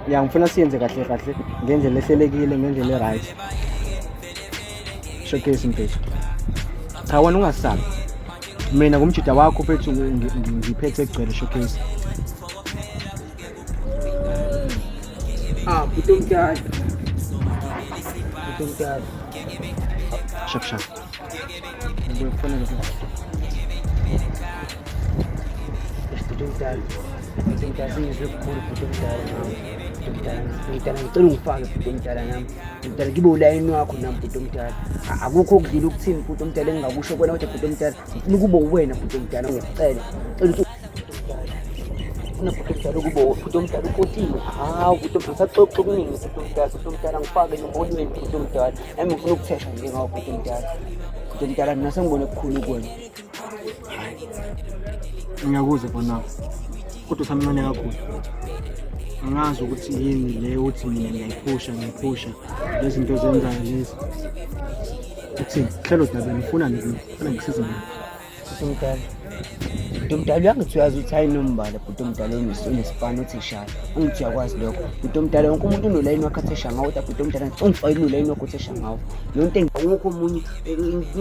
Ya, ngifuna siyenze kahle kahle ngendlela ehlelekile, ngendlela e-right. Showcase mfethu. Cha wena ungasabi. Mina ngumjida wakho mfethu, ngiphethe kugcwele showcase. Ah, bhuti omdala. Bhuti omdala. Shap shap. Ngibuye kufonela futhi. Bhuti omdala. Bhuti omdala sengizwe kukhulu bhuti omdala nami. Bhuti omdala, bhuti omdala ngicela ungifake bhuti omdala nami. Bhuti omdala ngibe ulayini wakho nami bhuti omdala. Akukho okudlula ukuthini bhuti omdala engingakusho kuwena kodwa bhuti omdala ngifuna ukuba uwena bhuti omdala ngiyacela. Ngicela ukuthi ufuna bhuti omdala ukuba bhuti omdala ukotile. Hawu bhuti omdala usaxoxa okuningi bhuti omdala, bhuti omdala ngifake nomholweni bhuti omdala. Nami ngifuna ukuthesha njengawe bhuti omdala. Bhuti omdala mina sengibone kukhulu kuwena. Ngiyakuzwa mfana wami. Kodwa usamncane kakhulu. Angazi ukuthi yini le uthi mina ngiyayiphusha ngiyayiphusha lezi zinto ozenzayo lezi. Uthini? Hlelo dabeni ufuna nini? Ufuna ngikusize ngani? Bhuti omdala. Bhuti omdala uyangithi uyazi ukuthi hayi nombala bhuti omdala onesipani otheshayo. Angithi uyakwazi lokho. Bhuti omdala wonke umuntu unolayini wakhe athesha ngawo kodwa bhuti omdala ungifakile ulayini wakho othesha ngawo. Yonke into awukho omunye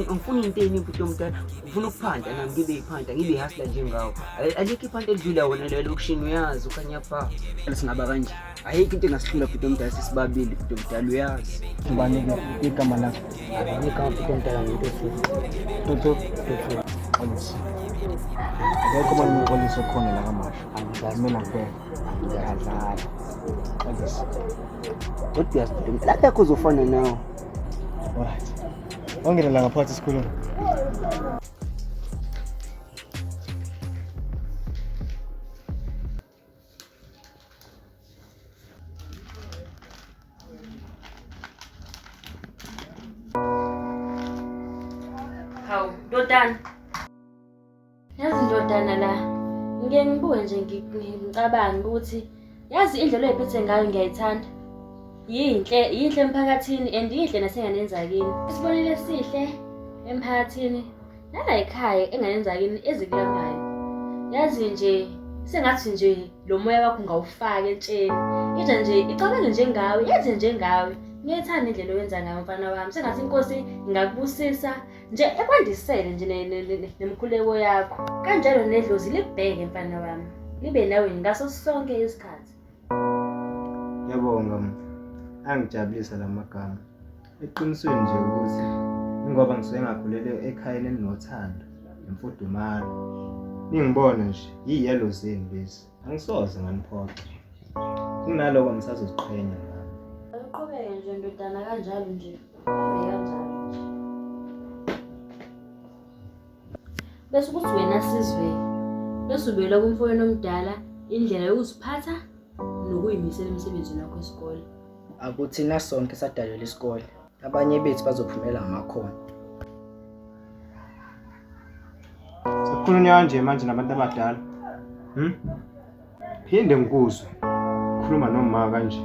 angifuni into eningi bhuti omdala. Ngifuna ukuphanda nami ngibe yiphanda ngibe ihustler njengawo. Alikho iphanda elidlula wona la elokishini uyazi ukhanya pha. Singaba kanje. Ayikho into engasihlula bhuti omdala sesibabili bhuti omdala uyazi. Ubani igama lakho? Igama bhuti omdala nguNtuthu. Ntuthu? Ntuthu. Xolisa. Akekho omunye umxolisi okhona la kaMashu. Mina kuphela. Ngiyadlala. Xolisa. Kodwa uyazi bhuti omdala akekho ozofana nawe. Alright. Wangena la ngaphakathi sikhulume. Hawu, ndodana. Yazi ndodana la, ngike ngibuke nje ngicabange ukuthi yazi indlela oyiphethe ngayo ngiyayithanda. Yinhle, yinhle emphakathini and yinhle nasenganeni zakini. Isibonelo esihle emphakathini nala ekhaya enganeni zakini ezikulamayo. Yazi nje sengathi nje lo moya wakho ungawufaka entsheni. Intsha nje icabange njengawe, yenze njengawe. Ngiyayithanda indlela oyenza ngayo mfana wami. Sengathi inkosi ingakubusisa nje ekwandisele nje nemikhuleko yakho. Kanjalo nedlozi likubheke mfana wami. Libe nawe ngaso sonke isikhathi. Ngiyabonga ma. Angijabulisa la magama. Eqinisweni nje ukuthi ingoba ngisuke ngakhulele ekhayeni elinothando nemfudumalo. Ningibona nje yiyelo zenu lezi. Angisoze nganiphoxa. Kunaloko ngisazoziqhenya ngami. Awuqhubeke nje ndodana kanjalo nje. Uhambe kanjalo nje. Bese kuthi wena Sizwe bese ubuyela kumfowenu omdala indlela yokuziphatha nokuyimisela emsebenzini wakho wesikole. Akuthina sonke sadalelwa isikole. Abanye bethu bazophumela ngamakhono. Sekukhulunywa kanje manje nabantu abadala. Phinde ngikuzwe. Khuluma noma kanje.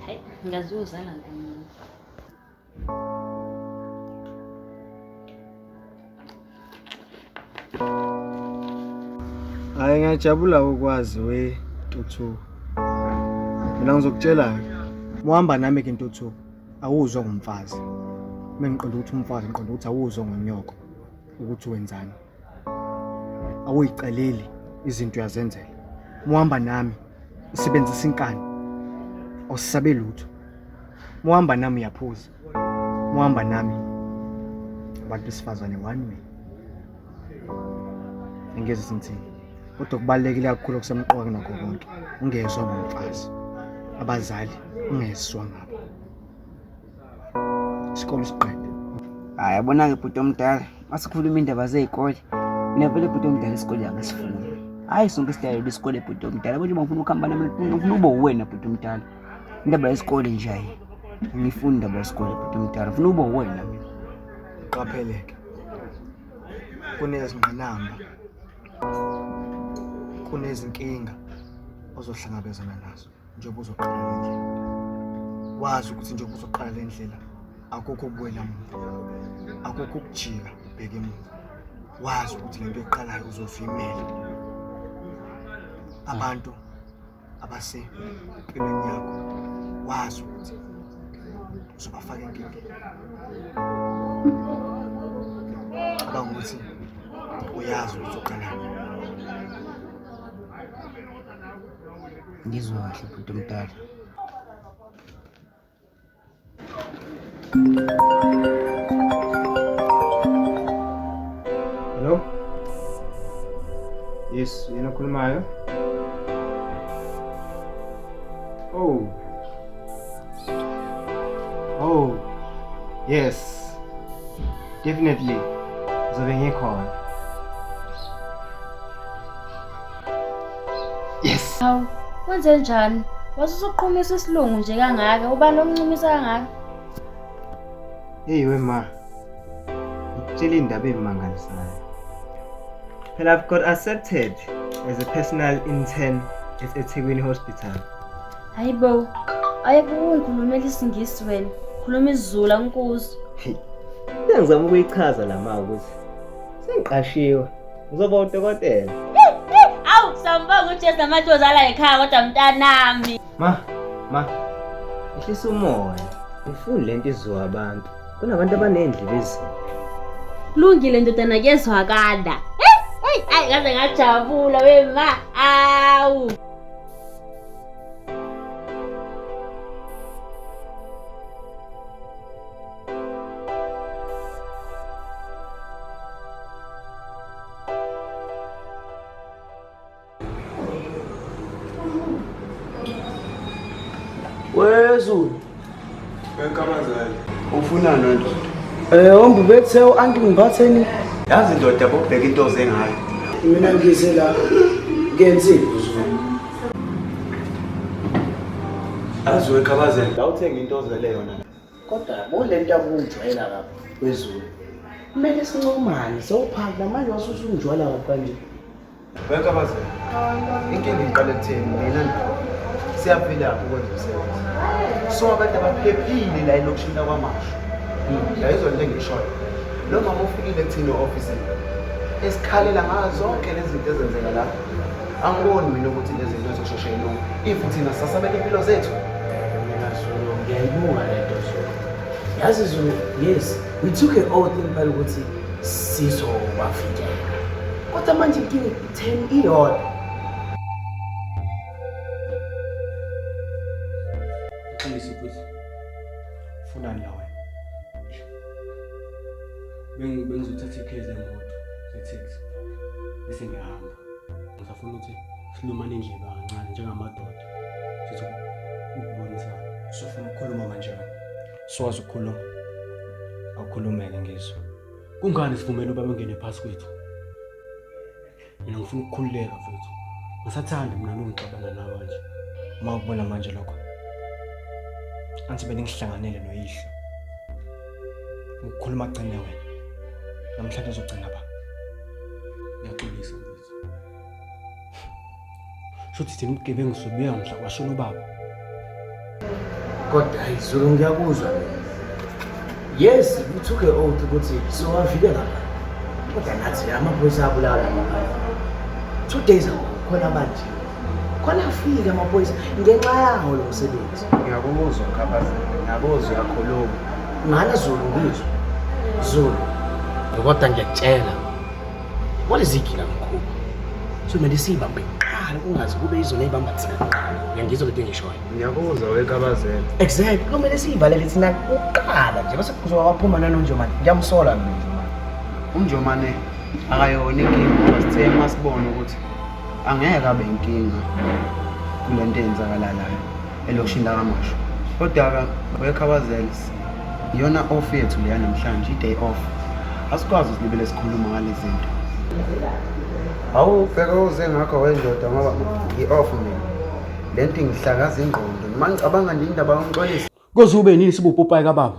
Hayi, ngaziyozala nkomo. Hayi ngiyajabula ukwazi we Ntuthu. Mina ngizokutshela-ke. Muhamba nami ke Ntuthu, awuzwa ngomfazi. Uma ngiqonda ukuthi umfazi ngiqonda ukuthi awuzwa ngonyoko ukuthi wenzani. Awuyiceleli izinto uyazenzela. Muhamba nami usebenzisa inkani. Awusabe lutho. Muhamba nami uyaphuza. Muhamba nami abantu besifazane one way. Angeze singithini. Kodwa kubalulekile kakhulu okusemqoka kunakho konke. Ungezwa ngomfazi. Abazali ungezwa ngabo. Isikole siqede. Hayi yabona-ke bhuti omdala, masikhuluma indaba zey'kole. Mina vele bhuti omdala isikole angisifuni. Hhayi sonke sidalelwe isikole bhuti omdala. Yabo nje uma ngifuna ukuhamba nami ngifuna ube uwena bhuti omdala. Indaba yesikole nje hayi. Angifuni indaba yesikole bhuti omdala. Ngifuna ube uwena mina. Qapheleke. Kunezingqinamba. Kunezinkinga ozohlangabezana nazo njengoba uzoqala le ndlela. Wazi ukuthi njengoba uzoqala le ndlela akukho ukubuyela emuva. Akukho ukujika ubheke emuva. Wazi ukuthi lento oyiqalayo uzozuyimela. Abantu abasempilweni yakho wazi ukuthi uzobafaka enkingeni. Cabanga ukuthi uyazi ukuthi uqalani. Ngizwa kahle bhuti omdala. Hello? Yes, yena okhulumayo. Oh. Oh. Yes. Definitely. Ngizobe ngikhona. Yes. Hawu, wenze njani? Wasusuqhumisa isilungu nje kangaka, ubani omncumisa kangaka? Hey we ma. Ngikutshela indaba emangalisayo. Phela I've got accepted as a personal intern at eThekwini Hospital. Hayibo, ayeke ukungikhulumela isiNgisi wena. Khuluma isiZulu angikuzwa. Hey. Ngizama ukuyichaza la ma ukuthi sengiqashiwe. Ngizoba udokotela. Awu, sambonga uJesu namadlozi ala ekhaya kodwa mntanami. Ma, ma. Ehlisa umoya. Ngifuni lento izwa abantu. Kunabantu abanendlebe ezimbi. Kulungile ndodana kuyezwakala. Hey, hey, ayi ngaze ngajabula we ma. Awu. Wezulu. Wenkabazane. Ufunani wena ndoda? Eh, ombu bethe u-anti ngiphatheni. Yazi ndoda bobheka into oze ngayo. Mina ngize la ngenzile Zulu. Yazi wenkabazane la uthenga into ozele yona. Kodwa yabo le nto yakungijwayela kabi wezulu. Kumele sincomane sewuphaka manje wasusungijoyela kabi kanje. Wenkabazane. Inkinga iqale ekutheni mina nawe siyavilapha ukwenza umsebenzi. So abantu abaphephile la elokishini lakwaMashu. Yayizwa lento engiyishoyo. Lo mama ufikile kuthina e-ofisini. Esikhalela ngazo zonke lezi zinto ezenzeka la. Angiboni mina ukuthi lezi zinto zizosheshe ilunge. If thina sasabela impilo zethu. Mina Zulu ngiyayibuka le nto Zulu. Yazi Zulu, yes, we took an oath impela ukuthi sizobavikela. Kodwa manje inkinga itheni iyodwa. Mxolisi mfethu. Funani la wena? Bengizothatha ikhezi emoto ze-taxi bese ngiyahamba. Ngisafuna ukuthi silumane indlebe kancane njengamadoda. Sithi ukubonisana. Usufuna ukukhuluma manje wena? Suwazi ukukhuluma. Awukhulumeke ngizwe. Kungani sivumele ubaba engene phasi kwethu? Mina ngifuna ukukhululeka mfethu. Ngisathandi mina nongixabana nawe kanje. Uma ukubona manje lokho. Anti beningihlanganele noyihlo. Ukukhuluma gcine wena. Namhlanje uzogcina ba. Ngiyaxolisa mfethu. Shuthi thina ubugebengu sobuya mhla kwashona ubaba. Kodwa hayi Zulu ngiyakuzwa mina. Yes, we took an oath ukuthi sizowavikela abantu. Kodwa nathi amaphoyisa abulawa la makhaya. 2 days ago khona manje. Khona afika amaphoyisa ngenxa yawo lo msebenzi. Ngiyakuzwa Nkabazana, ngiyakuzwa uyakhuluma. Ngala Zulu ngizwa. Zulu. Kodwa ngiyakutshela. Walezigila mkhuba. So kumele siyibambe kuqala kungaze kube izona eyibamba thina kuqala. Uyangizwa lento engishoyo? Ngiyakuzwa wenkabazela. Exactly. Kumele siyivalele thina kuqala nje bese kuzoba baphuma nanoNjomane. Ngiyamsola mina uNjomane. UNjomane akayona inkinga ngoba sithe masibona ukuthi angeke abe inkinga kule nto eyenzakalayo elokishini lakaMashu. Kodwa-ke wekhabazela iyona off yethu leya namhlanje, i-day off. Asikwazi usilibele sikhuluma ngale zinto. Hawu bheka uze ngakho wendoda ngoba ngi-off mina. Le nto ingihlakaza ingqondo. Noma ngicabanga nje indaba yoMxolisi. Koze ube nini sibe upopayi kababa?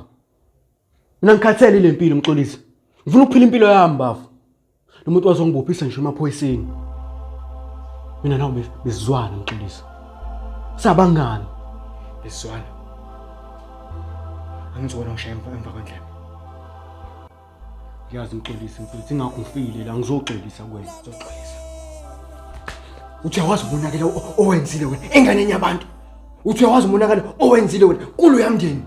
Mina ngikhathele ile mpilo Mxolisi. Ngifuna ukuphila impilo yami bafo. Lo muntu wazongibophisa ngisho emaphoyiseni. Mina nawe besizwana Mxolisi. Sabangani. Besizwana. Angizona ngishaya emva kwendlebe. Ngiyazi Mxolisi mfethu ingakho ngifile la ngizoxolisa kuwena. Ngizoxolisa. Uthi uyawazi umonakalo owenzile wena enganeni yabantu. Uthi uyawazi umonakalo owenzile wena kulo yamndeni.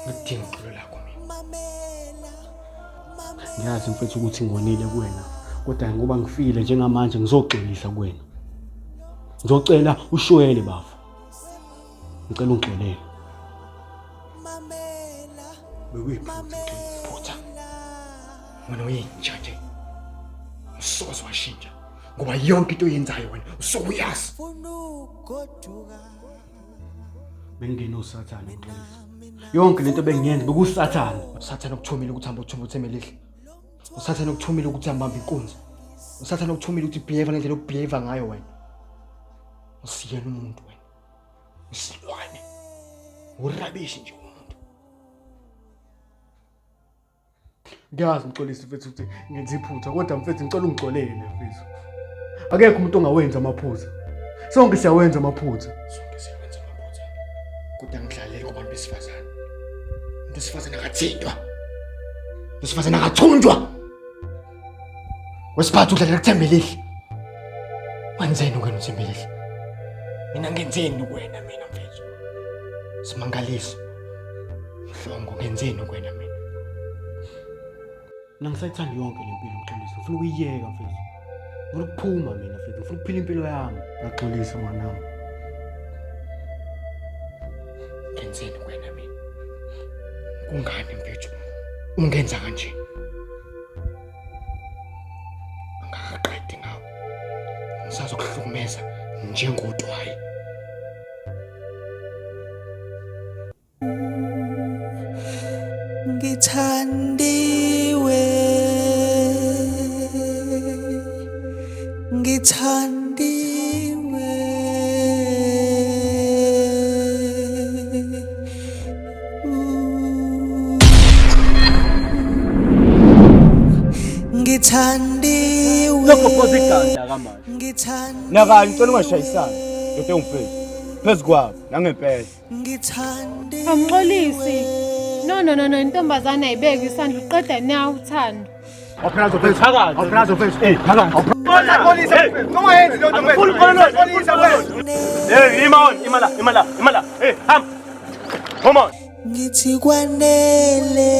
Ngidinga uxolo lakho mina. Ngiyazi mfethu ukuthi ngonile kuwena, kodwa ngoba ngifile njengamanje ngizoxolisa kuwena. Ngizocela ushwele bafo. Ngicela ungixolele. Bekuyiphutha phutha. Wena uyinja nje. Usoze washintsha ngoba yonke into oyenzayo wena usuke uyazi. Bengingenosathane Mxolisi. Yonke lento bengiyenza bekusathane. Usathane okuthumile ukuthi hamba uthumbe uThembelihle. Usathane okuthumile ukuthi hamba inkunzi. Usathane okuthumile ukuthi behave ngendlela okubehave ngayo wena. Usiyena umuntu wena. Isilwane. Urabishi nje umuntu. Ngiyazi Mxolisi mfethu ukuthi ngenza iphutha kodwa mfethu ngicela ungixolele mfethu. Akekho umuntu ongawenza amaphutha. Sonke siyawenza amaphutha. Sonke siyawenza amaphutha. Kodwa ngidlalele kubantu besifazane. Umuntu wesifazane akathintwa. Umuntu wesifazane akathunjwa. Wesiphatha udlalela kuThembelihle. Wenzeni wena uThembelihle? Mina ngenzeni kuwena mina mfethu? Simangaliso. Mhlongo ngenzeni kuwena mina? Mina ngisayithandi yonke le mpilo Mxolisi. Ngifuna ukuyiyeka mfethu. Ngifuna ukuphuma mina mfethu. Ngifuna ukuphila impilo yami. Ngaxolisa mwanami. Ngenzeni kuwena mina? Kungani mfethu ungenza kanje? Angakaqedi ngawo. Ngisazokuhlukumeza njengotwayi. Ngithandiwe Ngithandiwe Ngithandiwe Lokho iganda kamanje. Ngithandiwe Nakanye ngicela ungashayisani. Ndoda engumfethu. Phezu kwabo nangempela. Ngithandiwe Amxolisi. No no no no intombazane ayibeki isandla uqeda na uthando. Awuphela mfethu. Awuphela mfethu. Eh, phakathi. Hey, ima on, ima la, ima la, ima la. Hey, hamba. Come on. Ngithi kwanele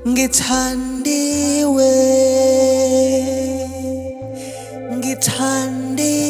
Ngithandiwe Ngithandiwe.